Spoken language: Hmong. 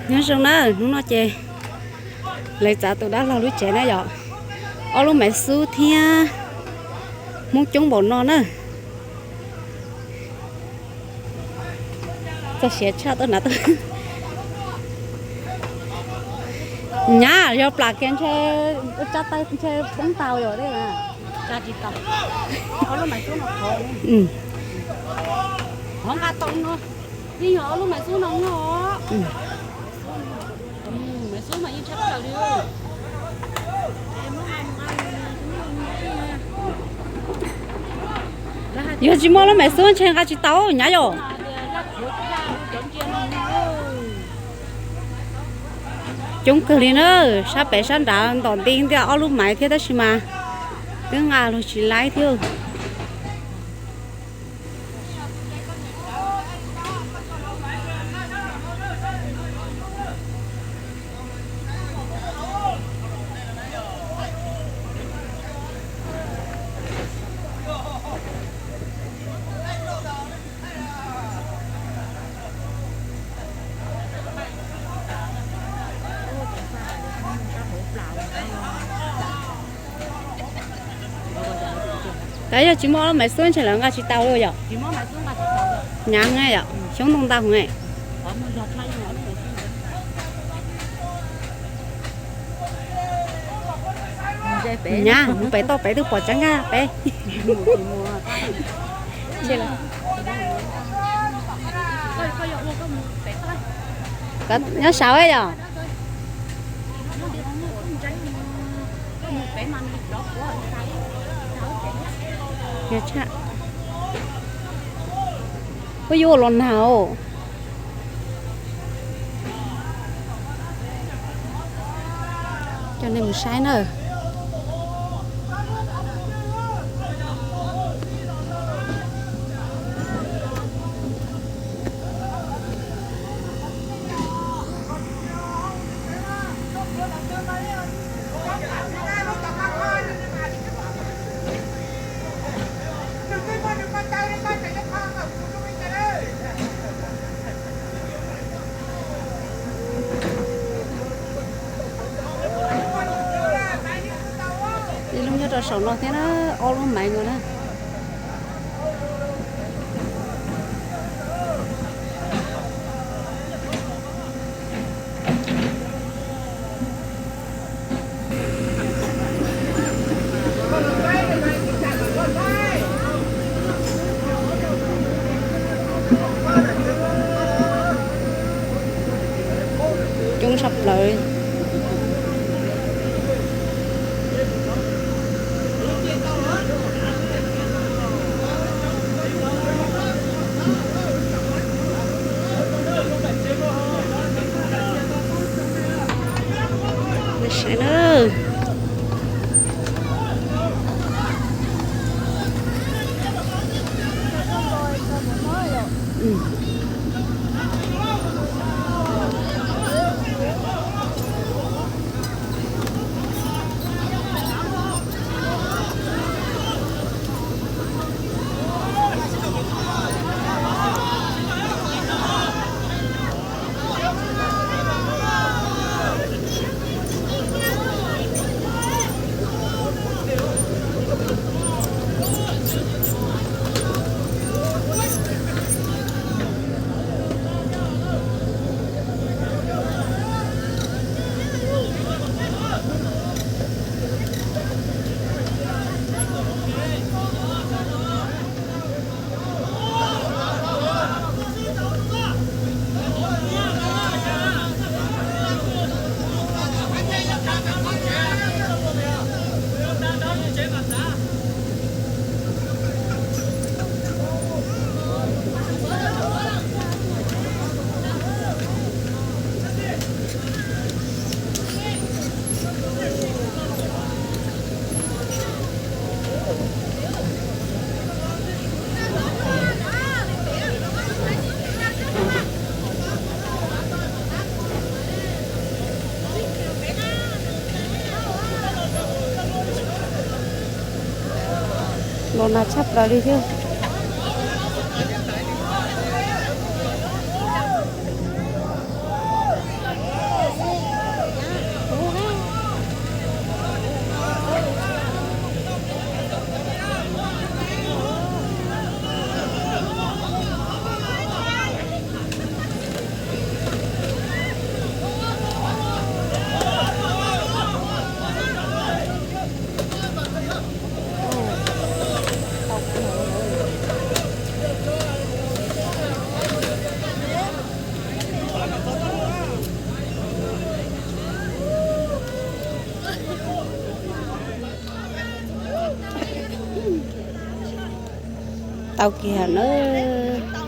Nyob zoo na, hnub no ces lawv txav tus dab laug lub tsev na yom. Ob lub maiv xub thiab, Hmoob coob npaum no na. Txog siav tshaj tuaj hnav tuaj. Nyab, yog plam kiag ntshe ua tsab taw ntshe poob tau yom. Tsis tau. Ob lub maiv xub no qhov, qhov nqa tau no, yeej yog ob lub maiv xub no os. Maiv xub mas yeej tshaj plaws li. Yog tsis muaj lub maiv xub ntshe nqa tsis tau nyab yom. Coob kawg li na, sab pem sab nrad ntom nti ntiaj ob lub maiv thiab tab sis mas twb nqa los tsis laib thiab. Tab yog tsis muaj ob lub maiv xub ntshe lawv nqa tsis tau li yom. Nyab ne yom, xyoob ntoo ntau heev. Nyab, mus pem toj pem twb pom tseeb nkag pem. Nyob saud yom. Puab yuav los nag. Coj nej mus saib na. Ib lub nyob rau saum no thiab na, ob lub maiv no na. Coob tshaj plaws. Saib na. Los nag tshaj plaws li thiab. tau kiag nawb.